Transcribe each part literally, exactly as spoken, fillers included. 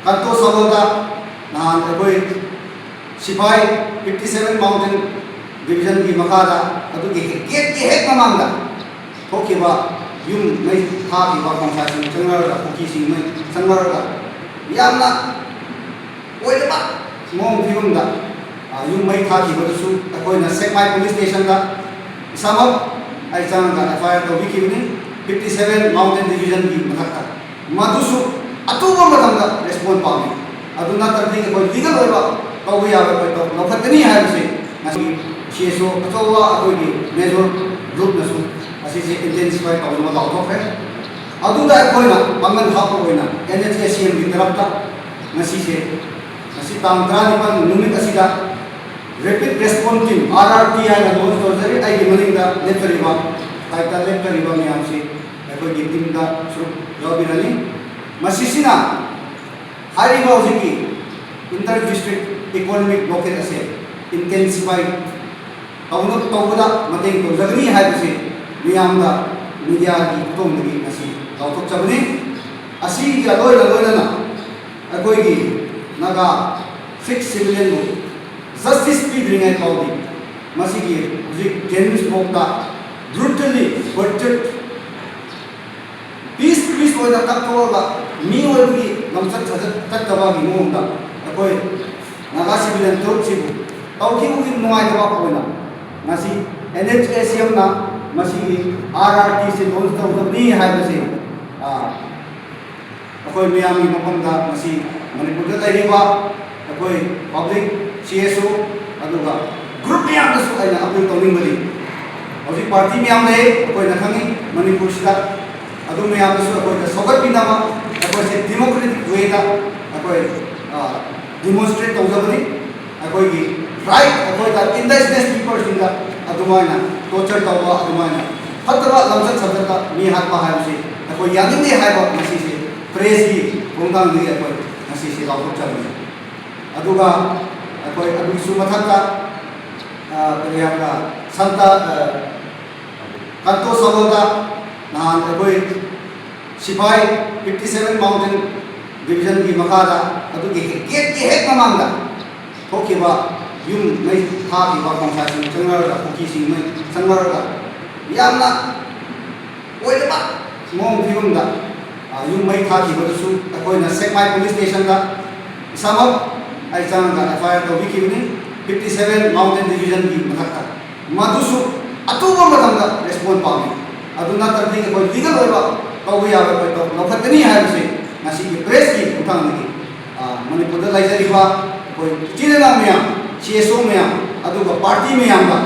ꯀꯟꯇꯣ ꯁꯒꯣꯜꯗ ꯅꯍꯥꯟ ꯑꯩꯈꯣꯏ ꯁꯤꯐꯥꯏ fifty seven mountain division ꯒꯤ ꯃꯈꯥꯗ ꯑꯗꯨꯒꯤ ꯍꯦꯛ ꯒꯦꯠꯀꯤ ꯍꯦꯛ ꯃꯃꯥꯡꯗ ꯊꯣꯛꯈꯤꯕ ꯌꯨꯝ ꯃꯩ ꯊꯥꯈꯤꯕ ꯈꯣꯡꯁꯥꯏꯁꯤꯡ ꯆꯪꯅꯔꯒ ꯄꯨꯈ꯭ꯔꯤꯁꯤꯡ ꯃꯩ ꯆꯪꯅꯔꯒ ꯌꯥꯝꯅ ꯑꯣꯏꯗꯕ ꯃꯑꯣꯡ ꯐꯤꯕꯝꯗ ꯌꯨꯝ ꯃꯩ ꯊꯥꯈꯤꯕꯗꯨꯁꯨ ꯑꯩꯈꯣꯏꯅ ꯁꯦꯛꯃꯥꯏ ꯄꯨꯂꯤꯁ ꯁ꯭ꯇꯦꯁꯟꯗ ꯏꯁꯥꯃꯛ ꯑꯩ ꯆꯪꯉꯒ F I R ꯇꯧꯕꯤꯈꯤꯕꯅꯤ꯫ Fifty seven mountain division ꯒꯤ ꯃꯊꯛꯇ ꯃꯗꯨꯁꯨ ꯑꯊꯨꯕ ꯃꯇꯝꯗ ꯔꯦꯁꯄꯣꯟ ꯄꯥꯝꯃꯤ꯫ ꯑꯗꯨ ꯅꯠꯇ꯭ꯔꯗꯤ ꯑꯩꯈꯣꯏ ꯂꯤꯒꯦꯜ ꯑꯣꯏꯕ ꯇꯧꯕ ꯌꯥꯕ ꯑꯩꯈꯣꯏ ꯇꯧ- ꯂꯧꯈꯠꯀꯅꯤ ꯍꯥꯏꯕꯁꯤ ꯉꯁꯤ C S O ꯑꯆꯧꯕ ꯑꯩꯈꯣꯏꯒꯤ ꯃꯦꯖꯣꯔ ꯒ꯭ꯔꯨꯞꯅꯁꯨ ꯑꯁꯤꯁꯦ ꯏꯟꯇꯦꯟꯁꯤꯐꯥꯏ ꯇꯧꯅꯕ ꯂꯥꯎꯊꯣꯛꯈ꯭ꯔꯦ꯫ ꯑꯗꯨꯗ ꯑꯩꯈꯣꯏꯅ ꯄꯥꯡꯒꯜ ꯍꯥꯞꯄ ꯑꯣꯏꯅ N H A C M ꯒꯤ ꯇꯔꯞꯇ ꯉꯁꯤꯁꯦ, ꯉꯁꯤ ꯇꯥꯡ ꯇꯔꯥꯅꯤꯄꯥꯟ ꯅꯨꯃꯤꯠ ꯑꯁꯤꯗ rapid response team, R R T ꯍꯥꯏꯅ ꯂꯣꯟꯁ ꯇꯧꯖꯔꯤ꯫ ꯑꯩꯒꯤ ꯃꯅꯤꯡꯗ ꯂꯦꯞꯆꯔꯤꯕ, ꯁꯥꯏꯠꯇ ꯂꯦꯞꯆꯔꯤꯕ ꯃꯌꯥꯝꯁꯤ ꯑꯩꯈꯣꯏꯒꯤ ꯇꯤꯝꯗ ꯁꯔꯨꯛ ꯌꯥꯎꯕꯤꯔꯅꯤ꯫ ꯃꯁꯤꯁꯤꯅ ꯍꯥꯏꯔꯤꯕ ꯍꯧꯖꯤꯛꯀꯤ inter district economic blockade ꯑꯁꯦ ꯏꯟꯇꯦꯟꯁꯤꯐꯥꯏ ꯇꯧꯅ ꯇꯧꯕꯗ ꯃꯇꯦꯡ ꯇꯧꯖꯒꯅꯤ ꯍꯥꯏꯕꯁꯤ ꯃꯤꯌꯥꯝꯗ ꯃꯤꯗꯤꯌꯥꯒꯤ ꯈꯨꯊꯥꯡꯗꯒꯤ ꯉꯁꯤ ꯂꯥꯎꯊꯣꯛꯆꯕꯅꯤ꯫ ꯑꯁꯤꯒ ꯂꯣꯏꯅ ꯂꯣꯏꯅꯅ ꯑꯩꯈꯣꯏꯒꯤ ꯅꯥꯒꯥ ꯁꯤꯈ ꯁꯤꯚꯤꯂꯤꯌꯟꯕꯨ ꯖꯁꯇꯤꯁ ꯄꯤꯗ꯭ꯔꯤꯉꯩ ꯐꯥꯎꯗꯤ ꯃꯁꯤꯒꯤ ꯍꯧꯖꯤꯛ ꯖꯦꯅꯤꯝꯁ ꯕꯣꯛꯇ brutally butchered, piece piece ꯑꯣꯏꯅ ꯀꯛꯊꯣꯛꯑꯒ ꯃꯤ ꯑꯣꯏꯕꯒꯤ ꯂꯝꯆꯠ ꯁꯥꯖꯠ ꯆꯠꯇꯕꯒꯤ ꯃꯑꯣꯡꯗ ꯑꯩꯈꯣꯏ ꯅꯥꯒꯥ ꯁꯤꯚꯤꯂꯤꯌꯟ ꯇꯔꯨꯛꯁꯤꯕꯨ ꯇꯧꯈꯤꯕꯒꯤ ꯅꯨꯡꯉꯥꯏꯇꯕ ꯑꯣꯏꯅ ꯉꯁꯤ N H A C M ꯅ ꯃꯁꯤꯒꯤ R R T ꯁꯤ ꯂꯣꯟꯁ ꯇꯧꯖꯕꯅꯤ ꯍꯥꯏꯕꯁꯤ, ꯑ, ꯑꯩꯈꯣꯏ ꯃꯤꯌꯥꯝꯒꯤ ꯃꯐꯝꯗ ꯉꯁꯤ ꯃꯅꯤꯄꯨꯔꯗ ꯂꯩꯔꯤꯕ ꯑꯩꯈꯣꯏ ꯄꯕ꯭ꯂꯤꯛ, C S O, ꯑꯗꯨꯒ ꯒ꯭ꯔꯨꯞ ꯃꯌꯥꯝꯗꯁꯨ ꯑꯩꯅ ꯑꯄꯤꯜ ꯇꯧꯅꯤꯡꯕꯗꯤ, ꯍꯧꯖꯤꯛ ꯄꯥꯔꯇꯤ ꯃꯌꯥꯝ ꯂꯩ, ꯑꯩꯈꯣꯏꯅ ꯈꯪꯉꯤ ꯃꯅꯤꯄꯨꯔꯁꯤꯗ, ꯑꯗꯨ ꯃꯌꯥꯝꯗꯁꯨ ꯑꯩꯈꯣꯏꯗ ꯁꯧꯒꯠꯄꯤꯅꯕ, ꯑꯩꯈꯣꯏꯁꯦ ꯗꯦꯃꯣꯀ꯭ꯔꯦꯇꯤꯛ ꯋꯦꯗ ꯑꯩꯈꯣꯏ, ꯑ, ꯗꯤꯃꯣꯟꯁꯇ꯭ꯔꯦꯠ ꯇꯧꯖꯕꯅꯤ꯫ ꯑꯩꯈꯣꯏꯒꯤ ꯔꯥꯏꯠ, ꯑꯩꯈꯣꯏꯗ ꯏꯟꯗꯤꯖꯤꯅꯁ ꯄꯤꯄꯜꯁꯤꯡꯗ ꯑꯗꯨꯃꯥꯏꯅ ꯇꯣꯔꯆꯔ ꯇꯧꯕ, ꯑꯗꯨꯃꯥꯏꯅ ꯐꯠꯇꯕ ꯂꯝꯆꯠ ꯁꯥꯖꯠꯇ ꯃꯤ ꯍꯥꯠꯄ ꯍꯥꯏꯕꯁꯤ ꯑꯩꯈꯣꯏ ꯌꯥꯅꯤꯡꯗꯦ ꯍꯥꯏꯕ ꯉꯁꯤꯁꯦ ꯄ꯭ꯔꯦꯁꯀꯤ ꯈꯣꯡꯊꯥꯡꯗꯒꯤ ꯑꯩꯈꯣꯏ ꯉꯁꯤꯁꯦ ꯂꯥꯎꯊꯣꯛꯆꯕꯅꯤ꯫ ꯑꯗꯨꯒ ꯑꯩꯈꯣꯏ ꯑꯗꯨꯒꯤꯁꯨ ꯃꯊꯛꯇ, ꯑ, ꯀꯔꯤ ꯍꯥꯏꯕ꯭ꯔꯥ, ꯁꯟꯇ, ꯑ, ꯀꯟꯇꯣ ꯁꯒꯣꯜꯗ ꯅꯍꯥꯟ ꯑꯩꯈꯣꯏ ꯁꯤꯐꯥꯏ fifty seven mountain ꯗꯤꯕꯤꯖꯟꯒꯤ ꯃꯈꯥꯗ ꯑꯗꯨꯒꯤ ꯍꯦꯛ ꯒꯦꯠꯀꯤ ꯍꯦꯛ ꯃꯃꯥꯡꯗ ꯊꯣꯛꯈꯤꯕ ꯌꯨꯝ ꯃꯩ ꯊꯥꯈꯤꯕ ꯈꯣꯡꯁꯥꯁꯤꯡ ꯆꯪꯅꯔꯒ, ꯀꯨꯀꯤꯁꯤꯡ ꯃꯩ ꯆꯪꯅꯔꯒ ꯌꯥꯝꯅ ꯑꯣꯏꯗꯕ ꯃꯑꯣꯡ ꯐꯤꯕꯝꯗ, ꯑ, ꯌꯨꯝ ꯃꯩ ꯊꯥꯈꯤꯕꯗꯨꯁꯨ ꯑꯩꯈꯣꯏꯅ ꯁꯦꯛꯃꯥꯏ ꯄꯨꯂꯤꯁ ꯁ꯭ꯇꯦꯁꯟꯗ ꯏꯁꯥꯃꯛ ꯑꯩ ꯆꯪꯉꯒ ꯑꯦꯐ ꯑꯥꯏ ꯑꯥꯔ ꯇꯧꯕꯤꯈꯤꯕꯅꯤ꯫ ꯐꯤꯐꯇꯤ ꯁꯚꯦꯟ ꯃꯥꯎꯟꯇꯦꯟ ꯗꯤꯕꯤꯖꯟꯒꯤ ꯃꯊꯛꯇ꯫ ꯃꯗꯨꯁꯨ ꯑꯊꯨꯕ ꯃꯇꯝꯗ ꯔꯦꯁꯄꯣꯟ ꯄꯥꯝꯃꯤ꯫ ꯑꯗꯨ ꯅꯠꯇ꯭ꯔꯗꯤ ꯑꯩꯈꯣꯏ ꯂꯤꯒꯦꯜ ꯑꯣꯏꯕ ꯇꯧꯕ ꯌꯥꯕ ꯑꯩꯈꯣꯏ ꯇꯧ-, ꯂꯧꯈꯠꯀꯅꯤ ꯍꯥꯏꯕꯁꯤ ꯉꯁꯤꯒꯤ ꯄ꯭ꯔꯦꯁꯀꯤ ꯈꯣꯡꯊꯥꯡꯗꯒꯤ, ꯑ, ꯃꯅꯤꯄꯨꯔꯗ ꯂꯩꯖꯔꯤꯕ ꯑꯩꯈꯣꯏ ꯏꯆꯤꯜ ꯏꯅꯥꯎ ꯃꯌꯥꯝ, ꯁꯤ ꯑꯦꯁ ꯑꯣ ꯃꯌꯥꯝ, ꯑꯗꯨꯒ ꯄꯥꯔꯇꯤ ꯃꯌꯥꯝꯗ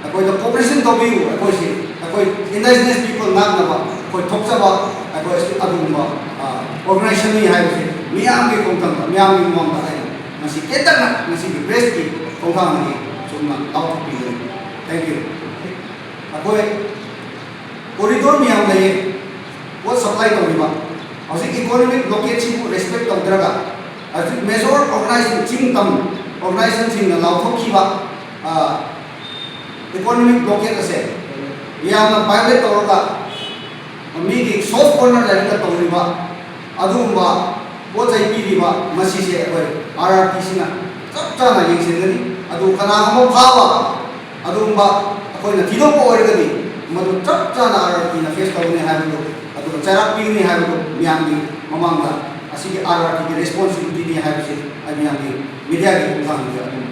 ꯑꯩꯈꯣꯏꯗ ꯀꯣꯑꯣꯄꯔꯦꯁꯟ ꯇꯧꯕꯤꯌꯨ꯫ ꯑꯩꯈꯣꯏꯁꯤ, ꯑꯩꯈꯣꯏ ꯏꯟꯗꯤꯖꯤꯅꯁ ꯄꯤꯄꯜ ꯉꯥꯛꯅꯕ ꯑꯩꯈꯣꯏ ꯊꯣꯛꯆꯕ ꯑꯩꯈꯣꯏ ꯑꯗꯨꯒꯨꯝꯕ, ꯑ, ꯑꯣꯔꯒꯅꯥꯏꯖꯦꯁꯟꯅꯤ ꯍꯥꯏꯕꯁꯤ ꯃꯤꯌꯥꯝꯒꯤ ꯈꯣꯡꯊꯥꯡꯗ, ꯃꯤꯌꯥꯝꯒꯤ ꯃꯃꯥꯡꯗ ꯑꯩ ꯉꯁꯤ ꯇꯦꯟꯇꯛꯅ ꯉꯁꯤꯒꯤ ꯄ꯭ꯔꯦꯁꯀꯤ ꯈꯣꯡꯊꯥꯡꯗꯒꯤ ꯆꯨꯝꯅ ꯂꯥꯎꯊꯣꯛꯄꯤꯕꯅꯤ꯫ Thank you꯫ ꯑꯩꯈꯣꯏ ꯀꯣꯔꯤꯗꯣꯔ ꯃꯌꯥꯝ ꯂꯩꯌꯦ, ꯄꯣꯠ ꯁꯄ꯭ꯂꯥꯏ ꯇꯧꯔꯤꯕ꯫ ꯍꯧꯖꯤꯛ ꯏꯀꯣꯅꯣꯃꯤꯛ ꯕ꯭ꯂꯣꯀꯦꯠꯁꯤꯕꯨ ꯔꯦꯁꯄꯦꯛ ꯇꯧꯗ꯭ꯔꯒ, ꯍꯧꯖꯤꯛ ꯃꯦꯖꯣꯔ ꯑꯣꯔꯒꯅꯥꯏꯖꯦꯁꯟ, ꯆꯤꯡ ꯇꯝ ꯑꯣꯔꯒꯅꯥꯏꯖꯦꯁꯟꯁꯤꯡꯅ ꯂꯥꯎꯊꯣꯛꯈꯤꯕ, ꯑ, ꯏꯀꯣꯅꯣꯃꯤꯛ ꯕ꯭ꯂꯣꯀꯦꯠ ꯑꯁꯦ ꯌꯥꯝꯅ ꯚꯥꯏꯑꯣꯂꯦꯠ ꯇꯧꯔꯒ ꯃꯤꯒꯤ ꯁꯣꯐ ꯀꯣꯔꯅꯔ ꯂꯥꯏꯔꯤꯛꯇ ꯇꯧꯔꯤꯕ ꯑꯗꯨꯒꯨꯝꯕ ꯄꯣꯠ ꯆꯩ ꯄꯤꯔꯤꯕ ꯃꯁꯤꯁꯦ ꯑꯩꯈꯣꯏ ꯑꯥꯔ ꯑꯥꯔ ꯇꯤꯁꯤꯅ ꯆꯞ ꯆꯥꯅ ꯌꯦꯡꯁꯤꯟꯒꯅꯤ꯫ ꯑꯗꯨ ꯀꯅꯥꯒꯨꯝꯕ ꯐꯥꯕ ꯑꯗꯨꯒꯨꯝꯕ ꯑꯩꯈꯣꯏꯅ ꯊꯤꯗꯣꯛꯄ ꯑꯣꯏꯔꯒꯗꯤ ꯃꯗꯨ ꯆꯞ ꯆꯥꯅ ꯑꯥꯔ ꯑꯥꯔ ꯇꯤꯅ ꯐꯦꯁ ꯇꯧꯒꯅꯤ ꯍꯥꯏꯕꯗꯨ, ꯑꯗꯨꯒ ꯆꯩꯔꯥꯛ ꯄꯤꯒꯅꯤ ꯍꯥꯏꯕꯗꯨ ꯃꯌꯥꯝꯒꯤ ꯃꯃꯥꯡꯗ ꯑꯁꯤꯒꯤ ꯑꯥꯔ ꯑꯥꯔ ꯇꯤꯒꯤ ꯔꯦꯁꯄꯣꯟꯁꯤꯕꯤꯂꯤꯇꯤꯅꯤ ꯍꯥꯏꯕꯁꯤ ꯑꯩ ꯃꯌꯥꯝꯒꯤ ꯃꯤꯗꯤꯌꯥꯒꯤ ꯈꯣꯡꯊꯥꯡꯁꯤꯗ ꯑꯗꯨꯝ